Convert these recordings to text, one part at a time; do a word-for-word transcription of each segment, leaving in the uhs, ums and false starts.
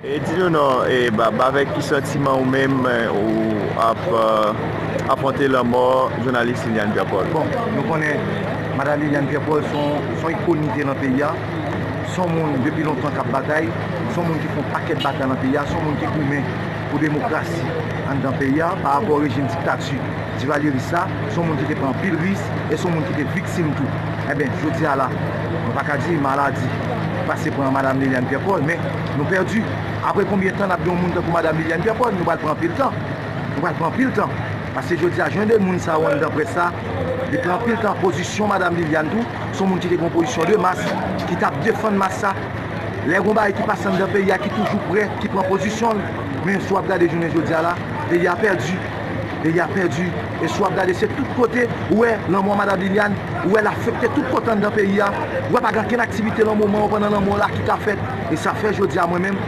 E di nou non, e ba, ba avèk ki santiman ou menm, eh, ou ap, eh, afwonte lanmò jounalis Liliane Pierre Paul? Bon, nou konnen Madanm Liliane Pierre Paul se yon, se yon ikon li te nan peyi a. Se yon moun depi lontan k ap batay. Se yon moun ki fè yon pakèt batay nan peyi a. Se yon moun ki goumen pou demokrasi anndan peyi a pa rapò rejim diktati divalyeris la. Se yon moun ki te pran anpil risk e se yon moun ki te viktim tou. Enben, jodi a la, nou pa ka di maladi pase pran Madanm Liliane Pierre Paul, men nou pèdi. Apre konbyen tan n ap gen yon moun tankou Madanm Liliane Pierre Paul? Nou pral pran anpil tan. Nou pral pran anpil tan. Paske jodi a, jan de moun sa yo anndan près la, li pran anpil tan. Pozisyon Madanm Liliane tou, se yon moun ki te gen yon pozisyon de mas, ki t ap defann mas sa. Lè gen yon bagay ki pase anndan peyi a, ki toujou prè, ki pran pozisyon l. Men si w ap gade jounen jodi a la, peyi a pèdi. Peyi a pèdi. E si w ap gade, se tout kote, ou wè lanmò Madanm Liliane, ou wè l afekte tout kote anndan peyi a. Ou wè pa gen ankenn aktivite nan moman yo pandan lanmò la ki ka fèt. E sa fè jodi a mwen menm,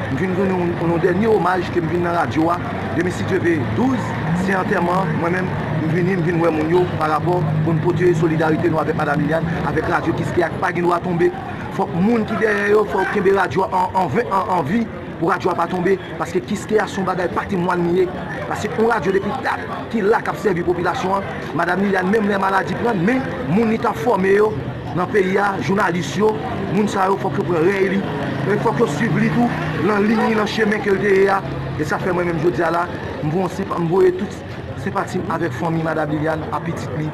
m vin jwenn yon, yon dènye omaj ke m vin nan radyo a. Demen, si Dye vle, douz, se antèman, mwen menm, m vini, m vin wè moun yo pa rapò pou n pote solidarite nou avèk Madanm Liliane, avèk radyo Kiskeya ki pa gen dwa tonbe. Fòk moun ki dèyè yo, fòk yo kenbe radyo a an, an, an, an vi pou radyo a pa tonbe. Paske Kiskeya se yon bagay patrimwàn li ye. Paske yon radyo depi dat ki la k ap sèvi popilasyon an, Madanm Liliane, menm lè maladi pran l, men moun li t ap fòme yo nan peyi a, jounalis yo, moun sa yo fòk yo pran rèy li. E fòk yo swiv li tou nan liy li, nan chemen ke l te ye a. E sa fè mwen menm jodi a la, m voye, m voye tout senpati m avèk fanmi Madanm Liliane, a pitit li,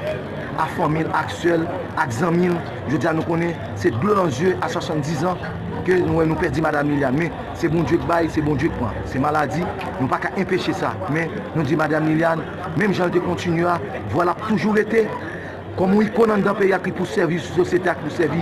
a fanmi l, ak sè l, ak zanmi l. Jodi a nou konnen se dlo nan zye a swasanndiz an ke nou wè nou pèdi Madanm Liliane. Men se Bondye k bay, se Bondye k pran. Se maladi, nou pa ka enpeche sa. Men nou di Madanm Liliane, menm jan l te kontinye a, vwa l ap toujou rete kòm yon ikòn anndan peyi a ki pou sèvi sosyete a, ki pou sèvi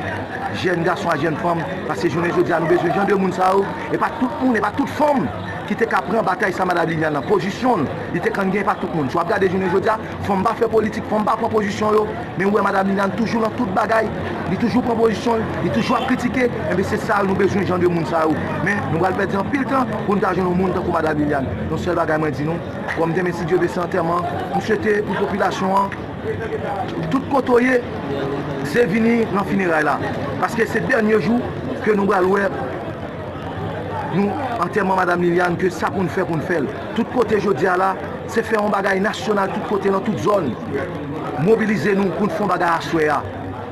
jèn gason a jèn fanm. Paske jounen jodi a, nou bezwen jan de moun sa yo. E pa tout moun, e pa tout fanm ki te ka pran batay sa Madanm Liliane nan pozisyon l, li te konn gen, e pa tout moun. Si w ap gade jounen jodi a, fanm pa fè politik, fanm pa pran pozisyon yo. Men ou wè Madanm Liliane toujou nan tout bagay, li toujou pran pozisyon l, li toujou ap kritike. Enben se sa nou bezwen, jan de moun sa yo. Men nou pral pèdi anpil tan pou nou ta jwenn yon moun tankou Madanm Liliane. Yon sèl bagay mwen di nou, kòm demen, si Dye vle, se antèman, m swete pou popilasyon an, tout kote w ye, se vini nan fineray la. Paske se dènye jou ke nou pral wè nou antèman Madanm Liliane, ke sa pou n fè, pou n fè l. Tout kote jodi a la, se fè yon bagay nasyonal tout kote, nan tout zòn. Mobilize nou pou n fè yon bagay aswè a.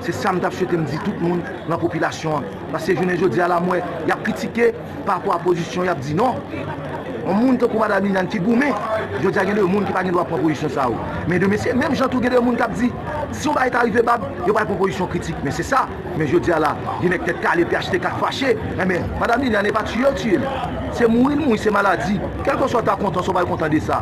Se sa m t ap swete m di tout moun nan popilasyon an. Paske jounen jodi a la, m wè y ap kritike pa rapò a pozisyon, y ap di non. Yon moun tankou Madanm Liliane ki goumen, jodi a gen de moun ki pa gen dwa pran pozisyon sa yo. Men demen se menm jan tou gen de moun k ap di, si yon bagay ta rive Bab, yo pral pran pozisyon kritik. Men se sa. Men jodi a la, gen nèg tèt kale, P H T K k fache. Enben, Madanm Liliane, e pa tiye yo tiye l. Se mouri l mouri, se maladi. Kèlkeswa w ta kontan, swa w pa t kontan de sa.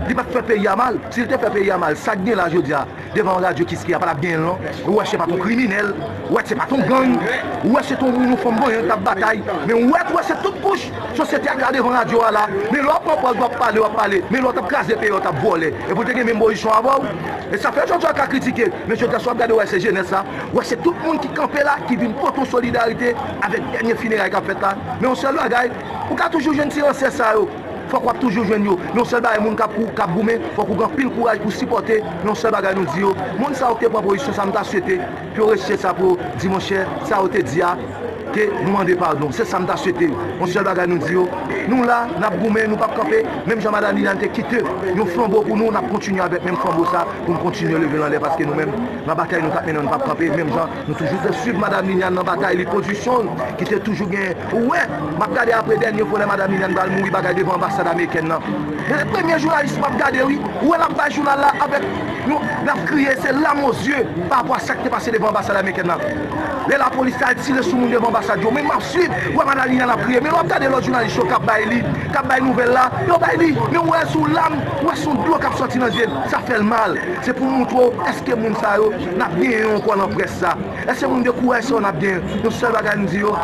Li pa t fè peyi a mal. Si l te fè peyi a mal, sa k gen la jodi a, devan radyo Kiskeya pa t ap genyen l non. Ou wè se pa t yon kriminèl, ou wè se pa t yon gang, ou wè se t yon moun, yon fanm vanyan k t ap batay. Men ou wè tou, wè se tout kouch sosyete a k la devan radyo a la. Men lè w ap pran pòz, w ap pale, w ap pale. Men lè w t ap kraze peyi a, w t ap vòlè. Epi w te gen menm pozisyon avè w. E sa fè jodi a w ka kritike. Men jodi a, si w ap gade, w wè se jenès la, w wè se tout moun ki kanpe la, ki vin pote yon solidarite avèk dènye fineray k ap fèt la. Men yon sèl bagay, ou ka toujou jwenn ti ransè sa yo. Fòk w ap toujou jwenn yo. Men yon sèl bagay, moun k ap kou-, k ap goumen, fòk ou gen anpil kouraj pou sipòte. Men yon sèl bagay nou di yo, moun sa yo ki te pran pozisyon sa, m ta swete pou yo resite sa pou yo di, monchè, sa yo te di a, ke nou mande padon. Se sa m ta swete. Yon sèl bagay nou di yo, nou la, n ap goumen, nou p ap kanpe. Menm jan Madanm Liliane te kite yon flanbo pou nou, n ap kontinye avèk menm flanbo sa pou n kontinye leve l anlè, paske nou menm, nan batay nou t ap mennen, nou p ap kanpe. Menm jan nou toujou te swiv Madanm Liliane nan batay li, pozisyon l ki te toujou genyen. Ou wè, m ap gade apre dènye fwa lè Madanm Liliane pral mouri bagay devan anbasad amerikèn nan. E premye jounalis m ap gade, wi. Ou wè l ap bay jounal la avèk yon, l ap kriye, se lam o zye pa rapò a sa k te pase devan anbasad amerikèn nan. Lè lapolis te al tire sou moun devan anbasad yo, men m ap swiv, ou wè Madanm Liliane ap kriye. Men lè w ap gade lòt jounalis yo k ap bay li, k ap bay nouvèl la, yo bay li, men ou wè sou lam, ou wè se yon dlo k ap sòti nan zye l. Sa fè l mal. Se pou montre w, èske moun sa yo, n ap genyen yo ankò nan près sa? Èske moun de kouraj sa yo n ap genyen? Yon sèl bagay m di yo,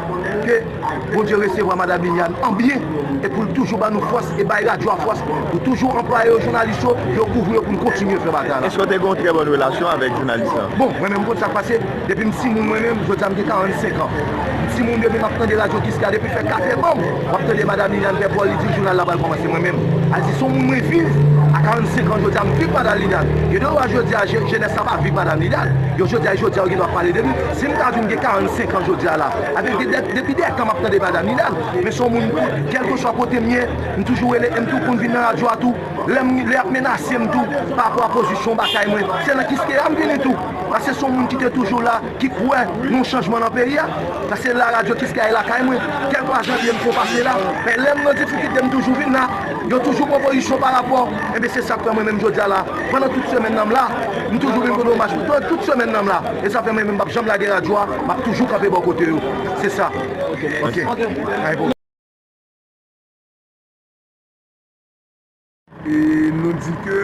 ke Bondye resevwa Madanm Liliane an byen, e pou l toujou ban nou fòs, e bay radyo a fòs, pou toujou anplwaye yo, jounalis yo, yo kouvri yo pou n kontinye fè batay la. Èske w te gen yon trè bòn relasyon avèk jounalis lan? Bon, mwen menm, m konn sa k pase, depi m timoun mwen menm, jodi a m gen karannsenk an. M Timoun depi m ap tande radyo Kiskeya depi fè kat è banm, m ap tande madanm Liliane fè pòl, li di jounal la pral kòmanse mwen menm. Al di se yon moun mwen viv a karannsenk an jodi a, m viv madanm Liliane. Gen de lwa jodi a, je- jenès la pa viv madanm Liliane. Yo jodi a, jodi a, yo gen dwa pale de li. Si m ka di m gen karannsenk an jodi a la, avèk de- de- depi dè tan m ap tande madanm Liliane, men se yon moun, kèlkeswa kote m ye, m toujou rele, e m tou konn vin nan radyo a tou. Lè m, lè y ap menase m tou, pa rapò a pozisyon batay mwen, se nan Kiskeya m vini tou. Paske se yon moun ki te toujou la, ki kwè nan chanjman nan peyi a. Paske la radyo Kiskeya e lakay mwen. Kèlkeswa jan l ye m tou pase la. Men lè m nan difikilte, m toujou vin la. Yo toujou pran pozisyon pa rapò. Enben, se sa k fè mwen menm jodi a la. Pandan tout semèn nan m la, m toujou vin rann omaj pou tout, tout semèn nan m la. E sa fè mwen menm m p ap janm lage radyo a. M ap toujou kanpe bò kote yo. Se sa. Ok. E nou di ke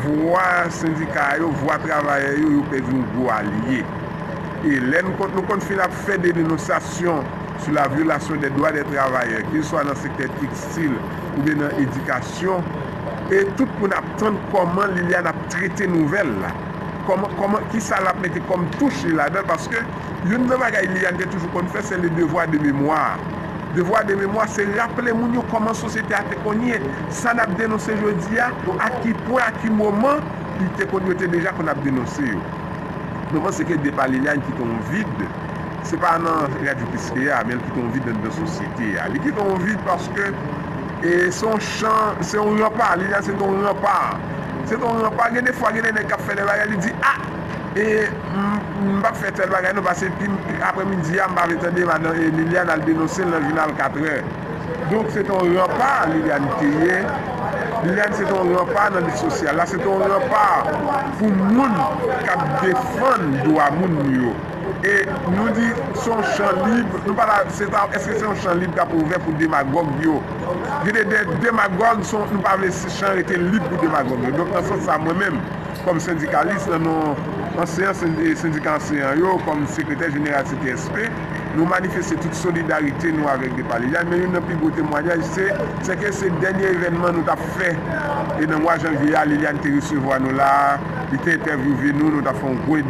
vwa sendika yo, vwa travayè yo, yo pèdi yon gwo alye. E lè nou konn, nou konn fin ap fè de denonsasyon sou la violation des droits des travailleurs, ke swa nan sektè tekstil oubyen nan edikasyon, e tout moun ap tann kòman Liliane ap trete nouvèl la. Kòman, kòman, kisa l ap mete kòm touch li ladan l, paske youn nan bagay Liliane te toujou konn fè, se le devoir de mémoire. Devoir de mémoire, se raple moun yo kòman sosyete a te konn ye. Sa n ap denonse jodi a, a ki pwen, a ki moman, li te konn, yo te deja konn ap denonse yo. Nou panse ke depa Liliane kite yon vid, se pa nan radyo Kiskeya, men li kite yon vid anndan sosyete a. Li kite yon vid paske, e, se yon chan, se yon ranpa, Liliane se te yon ranpa. Se te yon ranpa, gen de fwa, gen de nèg k ap fè de bagay, li di, a, e, m, m p ap fè tèl bagay non, paske pi, pi aprè midi a, m pa vle tande madan, e, Liliane al denonse l nan jounal katrè. Donk, se te yon ranpa Liliane te ye. Liliane se te yon ranpa nan lit sosyal la, se te yon ranpa pou moun k ap defann dwa moun yo. E nou di, se yon chan lib, nou pa la, se ta, èske se yon chan lib k ap ouvè pou demagòg yo? Gen de, de demagòg, se yon, nou pa vle si chan rete lib pou demagòg yo. Donk, nan sans sa, mwen menm, kòm sendikalis, nan non anseyan, sendi-, sendika anseyan yo, kòm sekretè jeneral C T S P, nou manifeste tout solidarite nou avèk depa Liliane, men youn nan pi gwo temwayaj, se, se ke se dènye evènman nou t ap fè. E nan mwa janvye a, Liliane te resevwa nou la, li te entèvyouve nou, nou t ap fè yon gwo